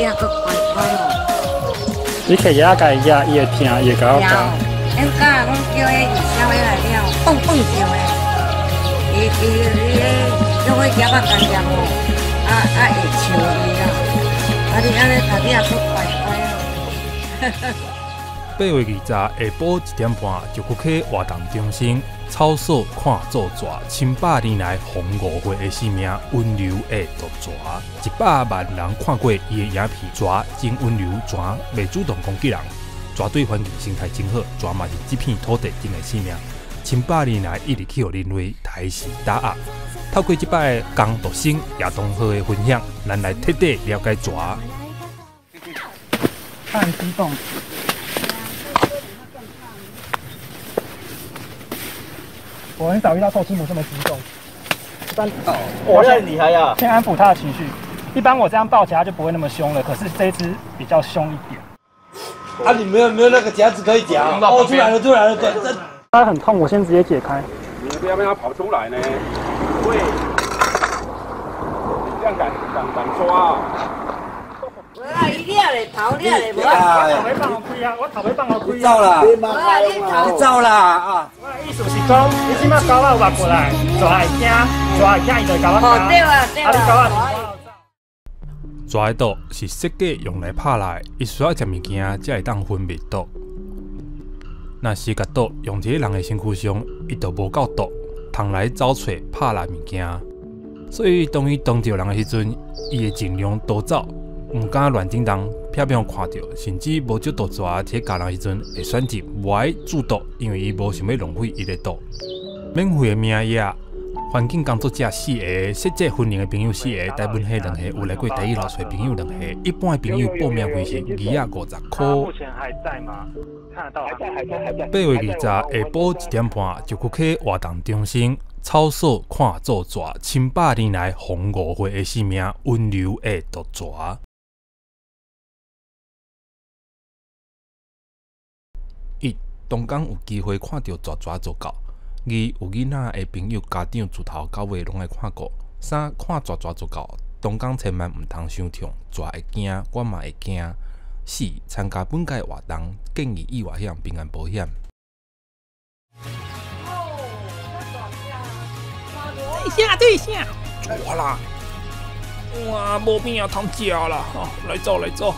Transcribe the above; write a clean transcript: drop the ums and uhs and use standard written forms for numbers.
你猶閣乖乖哦。你提夾共伊夾，伊會疼，伊會共我咬。恁教講叫彼二小的來了，蹦蹦叫的。伊伊伊彼叫彼夾仔干掂哦，啊啊會笑伊啦。啊你按呢讀你猶閣乖乖哦。 8月20下晡1點半，石窟溪活動中心草所看做蛇，千百年來防誤會的生命溫柔的毒蛇，100萬人看過伊的影片，蛇真溫柔，蛇袂主動攻擊人，蛇對環境生態真好，蛇嘛是這片土地頂的生命，千百年來一直去予人類刣死打壓。透過這擺的工讀生葉東浩的分享，咱來徹底了解蛇。他很激動。我很少遇到透支母這麼激動。一般我很厲害呀！先安撫他的情緒。一般我這樣抱起來就不會那麼兇了，可是這一隻比較兇一點。啊，你沒有那個夾子可以夾？哦，出來了，出來了，對，這他很痛，我先直接解開。你不要讓它跑出來呢。喂，你這樣敢抓啊？無啦，伊掠咧頭掠咧，無我頭尾放我開啊！我頭尾放我開。走啦！你走啦啊！我的意思是講，你這擺狗仔挖過來，蛇會驚，蛇會驚，伊就會共我咬。哦，對啊，對啊。啊，你狗仔。蛇的毒是設計用來拍來，伊需要食物件才會當分泌毒。若是共毒用佇人的身軀上，伊就無夠毒，通來走揣拍來物件。所以當伊當著人的時陣，伊會盡量逃走。毋敢亂叮當，避免看著，甚至無少毒蛇佇咬人時陣，會選擇無愛注毒，因為伊無想欲浪費伊的毒。免費的名額，環境工作者四個，設計訓練的朋友四個，台文系兩個，有來過台語老師的朋友兩個，一般的朋友報名費是250塊。目前還在嗎？看得到。還在。 8月20下晡1點半，石窟溪活動中心草所看做蛇，千百年來防誤會的生命，溫柔的毒蛇。一，當工有機會看著蛇蛇做狗；二，有囡仔的朋友家長自頭到尾攏愛看顧；三，看蛇蛇做狗，當工千萬毋通傷衝，蛇會驚，我嘛會驚。四，參加本屆活動，建議意外險、平安保險。對下對下，抓啦！哇，無邊仔通食啦！吼，來走來走。